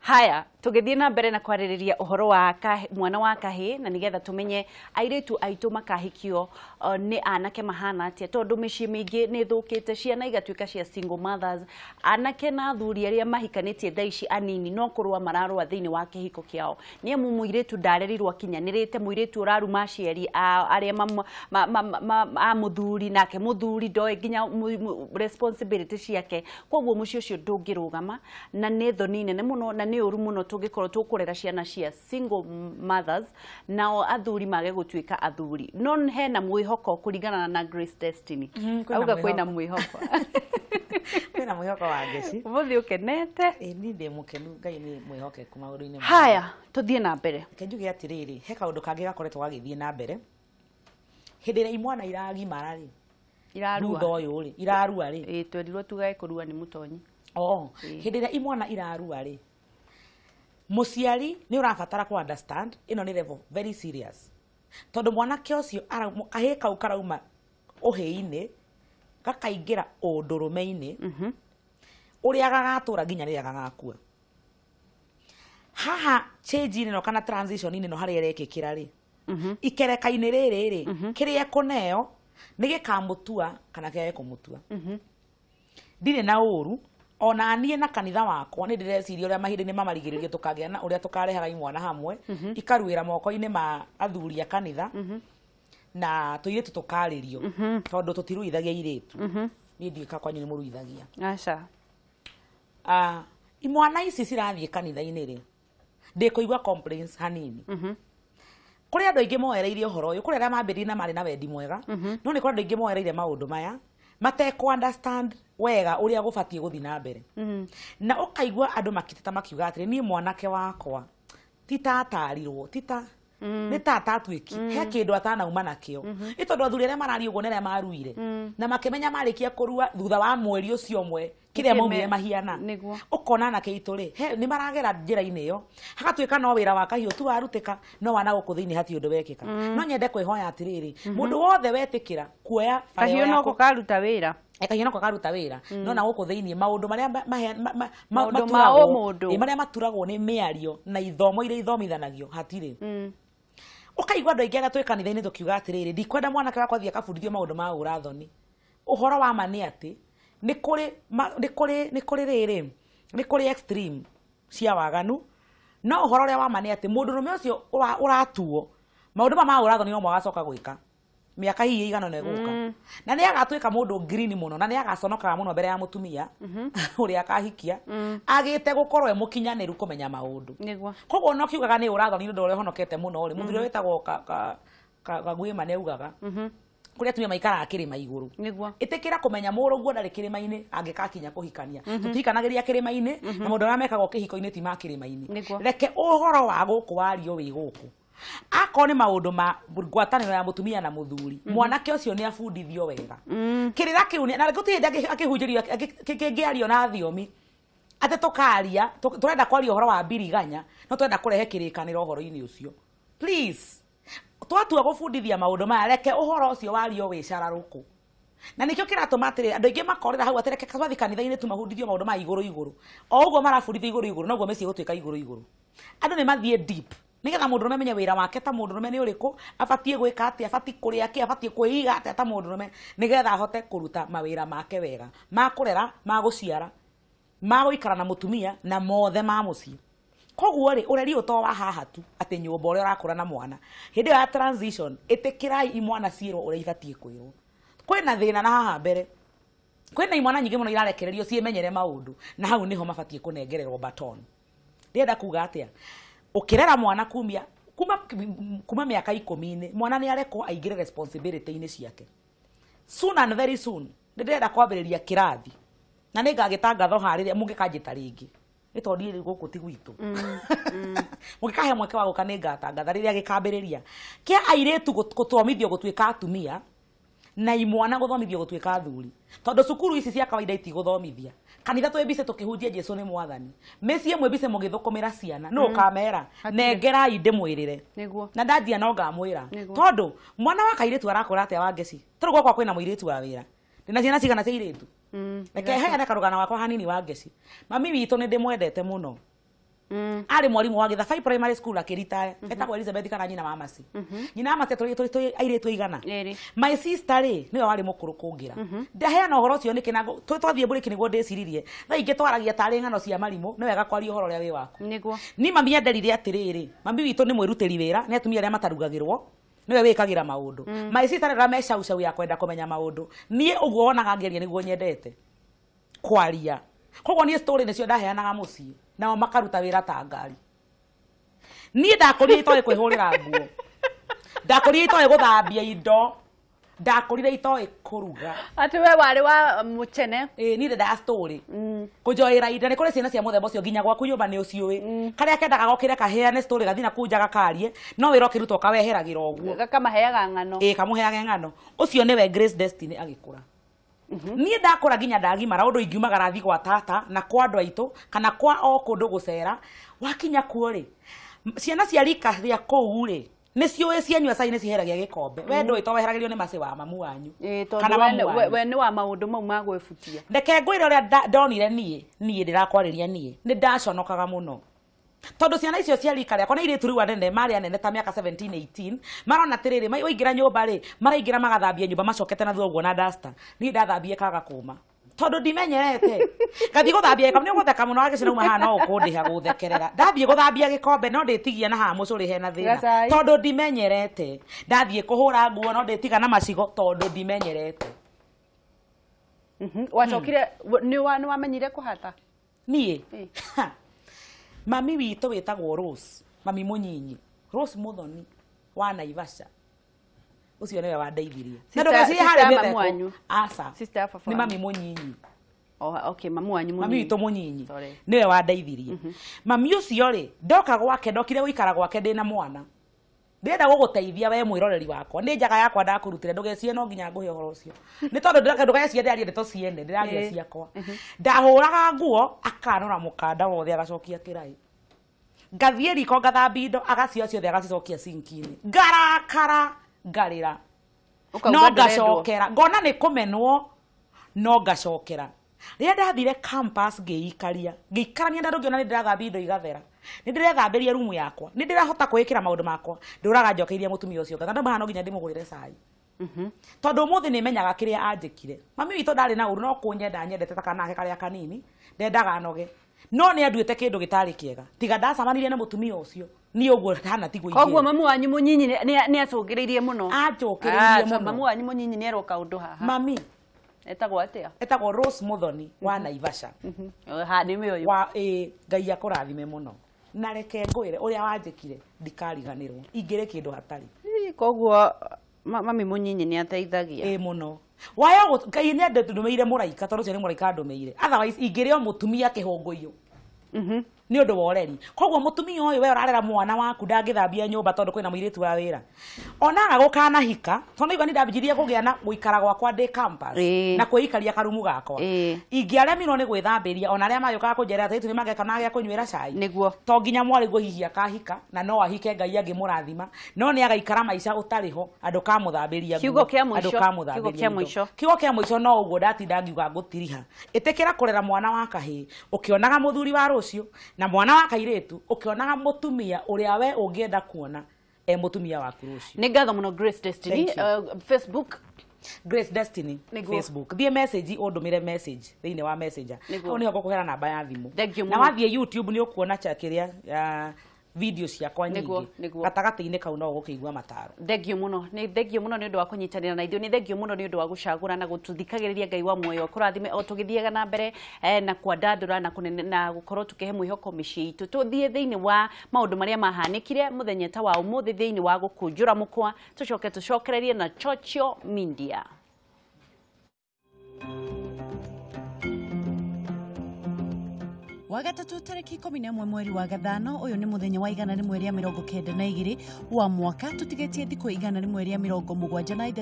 Haya, tũgĩthiĩ na mbere na kwarĩrĩria ũhoro wa mwana wa kahĩ, na nĩgetha tũmenye airĩtu aitũ makahikio nĩ anake mahana atĩa, tondũ mĩciĩ mĩingĩ nĩ ĩthũkĩte, ciana igatuĩka cia single mothers, anake na athuri arĩa mahikanĩtie thaa ici anini no kũrũa mararũa thĩinĩ wa kĩhiko kĩao, nĩ amu mũirĩtu ndarerirwo akinyanĩrĩte, mũirĩtu ũraruma aciari arĩa a mũthuri, nake mũthuri ndoĩ nginya responsibility ciake, koguo mũciĩ ũcio ndũngĩrũgama, na nĩ thoni nene mũno na nĩ ũru mũno tũngĩkorwo tũkũrera ciana cia single mothers nao athuri mage gũtuĩka athuri. No hena mwĩhoko kũringana na Grace Destiny. Auga kwĩna mwĩhoko. Kwĩna mwĩhoko wa Ngeci. Ũmũthĩ ũkenete? Ĩĩ, niĩ ndĩ mũkenu, Ngai nĩ mwĩhokeku maũndũ-inĩ. Haya, tũthiĩ na mbere. Reke njuge atĩrĩrĩ, he kaũndũ kangĩ gakoretwo gagĩthiĩ na mbere. Hĩndĩ ĩrĩa imwana iragimara rĩ, irarua thutha ũyũ rĩ, irarua rĩ. Ĩĩ, twerirwo tugage kũrua nĩ mũtonyi. Oh, hĩndĩ ĩrĩa imwana irarua rĩ, mũciari nĩ ũrabatara ku understand ĩno nĩ level very serious, tondũ mwanake ũcio kahĩĩ kau karauma ũhĩĩ-inĩ gakaingĩra ũndũrũme-inĩ ũrĩa gagatũra nginya rĩrĩa gagakua. Haha change ĩno kana transition ĩno harĩa ĩrekĩkĩra rĩ, ikereka-inĩ rĩrĩ rĩ, kĩrĩa ekũneo nĩ gĩkamũtua kana kĩage kũmũtua. Ndirĩ na ũru ona niĩ na kanitha wakwa nĩ ndĩreciria ũrĩa mahinda-inĩ mamarigĩrĩrio tũkagĩa na ũrĩa tũkarehaga imwana hamwe ikaruĩra moko-inĩ ma athuri a kanitha na tũirĩtu tũkarĩrio, tondũ tũtiruithagia irĩtu. Niĩ ndiũĩ kwanyu nĩ mũruithagia. Aca. Imwana ici cirathiĩ kanitha-inĩ rĩ, ndĩkũigua complaints hanini. Kũrĩ andũ aingĩ moereirie ũhoro ũyũ, kũrĩ arĩa mambĩrĩirie na marĩ na wendi mwega, no nĩ kũrĩ andũ aingĩ moereire maũndũ maya matekũ understand wega ũrĩa gũbatiĩ gũthiĩ na mbere. Na ũkaigua andũ makĩteta makiuga atĩrĩ, niĩ mwanake wakwa ti ta atarirwo, ti ta nĩ ta atatuĩki, he kĩndũ atanauma nakĩo. Nĩ tondũ athuri arĩa mararia ũguo nĩ arĩa maruire na makĩmenya marĩkia kũrua thutha wa mweri ũcio ũmwe kĩrĩa maumire mahiana. Ũkona anake aitũ rĩ, nĩ maragera njĩra-inĩ ĩyo, hagatuĩka no wĩra wa kahiũ tu warutĩka, no wana gũkũ thĩinĩ hatirĩ ũndũ wekĩka. No nyende kwĩhoya atĩrĩrĩ, mũndũ wothe wetĩkĩra kuoya kahiũ no gũkaruta wĩra, kahiũ no gũkaruta wĩra, no na gũkũ thĩinĩ maũndũ marĩa marĩa maturagwo nĩ mĩario na ithomo iria ithomithanagio hatirĩ. Ũkaigua andũ aingĩ arĩa twĩ kanitha-inĩ tũkiuga atĩrĩrĩ, ndikwenda mwanake wakwa athiĩ akabundithio maũndũ ma ũra-thoni. Ũhoro wa ma nĩ atĩ nĩ kũrĩ rĩrĩ, nĩ kũrĩ extreme cia waganu, no ũhoro ũrĩa wa ma nĩ atĩ mũndũrũme ũcio ũratuo maũndũ ma ũra-thoni no magacoka gwĩka mĩaka hihi ĩigana ũna ĩgũka, na nĩ agatuĩka mũndũ green mũno, na nĩ agaconokaga mũno mbere ya mũtumia ũrĩa akahikia agĩte gũkorwo e mũkinyanĩru kũmenya maũndũ. Koguo no kiugaga nĩ ũrathoni nĩ ũndũ ũrĩa ũhonokete mũno rĩ, mũthuri ũrĩa wĩtagwo Kaguĩma nĩ augaga kũrĩa atumia maikaraga kĩrĩma igũrũ. Ĩtĩkĩra kũmenya mũrũguo ndarĩ kĩrĩma-inĩ angĩgakinya kũhikania. Tũtihikanagĩria kĩrĩma-inĩ, na maũndũ marĩa mekagwo kĩhiko-inĩ ti ma kĩrĩma-inĩ. Reke ũhoro wa gũkũ wario wĩ gũkũ. Akorwo nĩ maũndũ ma ngwatanĩro ya mũtumia na mũthuri, mwanake ũcio nĩ abundithio wega. Kĩrĩra kĩu na gũtirĩ hĩndĩ akĩhunjĩrio kĩngĩario na thiomi atĩ tũkaria, tũrenda kwaria ũhoro wa mbiriganya, no tũrenda kũrehe kĩrĩkanĩro ũhoro-inĩ ũcio. Please, twatua gũbundithia maũndũ maya, reke ũhoro ũcio wario wĩ cararũkũ. Na nĩkĩo kĩratũma atĩrĩ andũ aingĩ makorera hau atĩ reke twathiĩ kanitha-inĩ tumahundithio maũndũ ma igũrũ igũrũ. O ũguo marabundithio igũrũ igũrũ, noguo mĩciĩ ĩgũtuĩka igũrũ igũrũ. Andũ nĩ mathiĩ deep nĩgetha mũndũrũme amenye wĩra wake ta mũndũrũme nĩ ũrĩkũ, abatiĩ gwĩka atĩa, abatiĩ kũrĩa kĩ, abatiĩ kwĩiga atĩa ta mũndũrũme, nĩgetha ahote kũruta mawĩra make wega, ma kũrera, ma gũciara, ma gũikara na mũtumia, na mothe ma mũciĩ. Koguo rĩ, ũreri ũyũ to wa haha tu atĩ nyũmba ũrĩa ũrakũra na mwana. Hĩndĩ ĩyo ya transition, ĩtĩkĩrai imwana ciĩrwo ũrĩa ibatiĩ kwĩrwo. Kwĩna thĩna na haha mbere, kwĩna imwana nyingĩ mũno irarekererio ciĩmenyere maũndũ, na hau nĩho mabatiĩ kũnengererwo baton. Ndĩrenda kuga atĩa, ũkĩrera mwana kuma mĩaka 10-inĩ, mwana nĩ arekwo aingĩre responsibility-inĩ ciake. Soon and very soon, nĩ ndĩrenda kwambĩrĩria kĩrathi, na nĩ ngagĩtangatha haha rĩrĩa mũngĩkanjĩta rĩngĩ, nĩ tondũ niĩ gũkũ ti gwitũ. Mũngĩkahe mweke wa gũka nĩ ngatangatha rĩrĩa gĩkambĩrĩria kĩa airĩtu gũthomithio gũtuĩka atumia na imwana gũthomithio gũtuĩka athuri, tondũ cukuru ici cia kawaida itigũthomithia. Kanitha twĩ mbice tũkĩhunjia Jesũ nĩ mwathani, mĩciĩ mwĩ mbice mũgĩthũkũmĩra ciana, nũ ũkamera nengerai ndĩmwĩrĩre, na ndanjia no ngamwĩra, tondũ mwana wa kairĩtu arakũra atĩa wa Ngeci? Tondũ gwakwa kwĩna mũirĩtu wa wĩra, ndĩna ciana cigana cia irĩtu? Reke heane karũgano gakwa hanini wa Ngeci. Mami witũ nĩ ndĩmwendete mũno, Arĩ mwarimũ wa Gĩthabai Primary School akĩritaya. Etagwo Elizabeth kana nyina wa Masi. Nyina wa Masi tũrĩ airĩtu aigana. My sister rĩ nĩwe warĩ mũkũrũ kũngĩra. Ndaheana ũhoro ũcio nĩkĩ na twathiĩ mbũrĩki nĩguo ndĩciririe. Thaa ingĩ twaragia tarĩ ng'ano cia marimũ, nĩ wega kwaria ũhoro ũrĩa wĩ waku. Nĩguo. Ni mami enderire atĩrĩrĩ, mami witũ nĩ mwĩrutĩri wĩra, nĩ atumia arĩa matarugagĩrwo. Niwe wĩkagĩra maũndũ. My sister rĩrĩa me caucau ya kwenda kũmenya maũndũ. Niĩ ũguo wonaga ngĩaria nĩguo nyendete kwaria. Koguo niĩ story nĩcio ndaheanaga mũciĩ, nao makaruta wĩra ta ngari. Niĩ ndakũrire itoĩ kwĩhũrĩra nguo, ndakũrire itoĩ gũthambia indo, ndakũrire itoĩ kũruga. Atĩ we warĩ wa mũchene. Ĩĩ niĩ ndendaga story. Kũnjoĩra indo, nĩ kũrĩ ciana cia mũthemba ũcio nginya gwaku nyũmba nĩ ũciũĩ. Karĩa kendaga gokĩre kaheane story gathiĩ na kũu nja gakarie, no wĩra ũkĩrutwo kaweheragĩra ũguo. Gakamaheaga ng'ano. Ĩĩ kamũheage ng'ano. Ũcio nĩwe Grace Destiny agĩkũra. Niĩ ndakũra nginya ndagimara ũndũ ingiumagara thiĩ gwa tata na kwa andũ aitũ kana kwa o kũndũ gũcera, wakinya kuo rĩ, ciana cia rika rĩa kũu rĩ, nĩciũĩ cianyua cai nĩciheragia gĩkombe. We ndũĩ to weheragĩrio nĩ macĩ wa mamu wanyu. Kana we nĩ wa maũndũ mau ma gwĩbutia. Reke ngwĩre ũrĩa ndonire niĩ, niĩ ndĩrakwarĩria niĩ, nĩ ndaconokaga mũno. Tondũ ciana icio cia rika rĩakwa nĩ airĩtu rĩu anene, marĩ anene ta mĩaka 17, 18, marona atĩrĩrĩ, waingĩra nyũmba rĩ, maraingĩra magathambia nyũmba macokete na thutha ũguo na duster. Niĩ ndathambie kaga kũma. Tondũ ndimenyerete. Ngathiĩ gũthambia gĩkombe, nĩ ũgũtheka mũno wagĩcina uma haha no ũkũndĩha gũthekerera. Ndathiĩ gũthambia gĩkombe no ndĩtigia na haha mũcũrĩ hena thĩna. Tondũ ndimenyerete. Ndathiĩ kũhũra nguo no ndĩtiga na macigo tondũ ndimenyerete. Wacokire nĩ wamenyire kũhata? Niĩ? Mami witũ wĩtagwo Rose, mami mũnyinyi, Rose Muthoni wa Naivasha. Ũcio nĩwe wandeithirie. Na ndũgecirie harĩ mĩtheko. Aca. Nĩ mami mũnyinyi. Oh, okay, mamu wanyu mũnyinyi. Mami witũ mũnyinyi. Nĩwe wandeithirie. Mami ũcio rĩ, ndoka gwake, ndokire gũikara gwake ndĩna mwana. Ndĩrenda gũgũteithia we mwĩroreri wakwa. Nĩ njaga yakwa ndakũrutĩra, ndũgecirie no nginya ngũhe ũhoro ũcio. Nĩ tondũ ndũgecirie ndĩraria ndeto ciene, ndĩraria ciakwa. Ndahũraga nguo, akanora mũkanda wothe agacokia kĩraĩ. Ngathiĩ riko ngathambia indo, agacioya ciothe agacicokia sinki-inĩ. Ngarakara, ngarĩra. No ngacokera, ngona nĩ kũmenwo, no ngacokera. Rĩrĩa ndathire campus ngĩikaria, ngĩikarania na andũ ngĩona nĩ ndĩrathambia indo igathera. Nĩ ndĩrethambĩria rumu yakwa, nĩ ndĩrahota kwĩĩkĩra maũndũ makwa, ndũraga njokeirie mũtumia ũcio ngatho, ndauga no nginya ndĩmũgũrĩre cai. Tondũ ũmũthĩ nĩ menyaga kĩrĩa anjĩkire. Mami witũ ndarĩ na ũru, no kũnyenda anyendete ta kana ake karĩa kanini, ndendaga noge. No nĩ anduĩte kĩndũ gĩtarĩ kĩega. Tiga ndacemanirie na mũtumia ũcio, niĩ ũguo hana tiguo ingĩrĩ. Koguo mamu wanyu mũnyinyi nĩ acũngĩrĩirie mũno. Anjũkĩrĩirie mũno. Mamu wanyu mũnyinyi nĩ eroka ũndũ haha. Mami etagwo atĩa? Etagwo Rose Muthoni wa Naivasha. Ha nĩ ũyũ. Wa Ngai akũrathime mũno. Na reke ngwĩre ũrĩa wanjĩkire ndikariganĩrwo. Ingĩrĩ kĩndũ hatarĩ. Koguo mami mũnyinyi nĩ ateithagia. Ĩĩ mũno. Wayo Ngai nĩ andũmĩire mũraika tondũ ũcio nĩ mũraika andũmĩire. Otherwise ingĩrĩ o mũtumia kĩhũngũiyũ. Nĩ ũndũ wa ũreri. Koguo mũtumia ũyũ we ũrarera mwana waku ndangĩthambia nyũmba tondũ kwĩna mũirĩtu wa wĩra. Ona aga gũkanahika, tondũ igua nĩ ndambirie kũgĩa na gũikara gwakwa ndĩ campus na kwĩikaria karumu gakwa. Ingĩaremirwo nĩ gwĩthambĩria ona arĩa magĩũkaga kũnjerera atĩ nĩ mageka na gĩa kũnyuĩra cai. Nĩguo. To nginya mwarĩ guo hihi akahika na no ahike Ngai angĩmũrathima, no nĩ agaikara maica ũtarĩ ho andũ kamũthambĩria nguo. Andũ kamũthambĩria. Kiugo kĩa mũico no ũguo ndatinda ngiuga ngũtiriha. Ĩtĩkĩra kũrera mwana wa kahĩĩ ũkĩonaga mũthuri wa rũciũ na mwana wa kairĩtu ũkĩonaga mũtumia ũrĩa we ũngĩenda kuona e mũtumia waku rũciũ. Nĩ ngatho mũno Grace Destiny. Facebook Grace Destiny Facebook. Thiĩ message ũndũmĩre message thĩinĩ wa Messenger. Hau nĩho ngũkũhera namba ya thimũ. Na wathiĩ YouTube nĩ ũkuona cha kĩrĩa video ciakwa nyingĩ. Gatagatĩ-inĩ kau no ũgũkĩigua mataro. Thengio mũno. Nĩ thengio mũno nĩ ũndũ wa kũnyitanĩra na ithuĩ. Nĩ thengio mũno nĩ ũndũ wa gũcagũra na gũtũthikagĩrĩria. Ngai wa muoyo akũrathime o tũgĩthiaga na mbere na kwandandũra na kũnene na gũkorwo tũkĩhe mwĩhoko mĩciĩ itũ. Tũthiĩ thĩinĩ wa maũndũ marĩa mahanĩkire mũthenya ta wa ũmũthĩ thĩinĩ wa gũkũnjũra mũkwa, tũcoke tũcokererie na Chocho Media. Wagatatu tariki 11 mweri wa gathano, ũyũ nĩ mũthenya wa 192 wa mwaka, tũtigĩtie thikũ 173.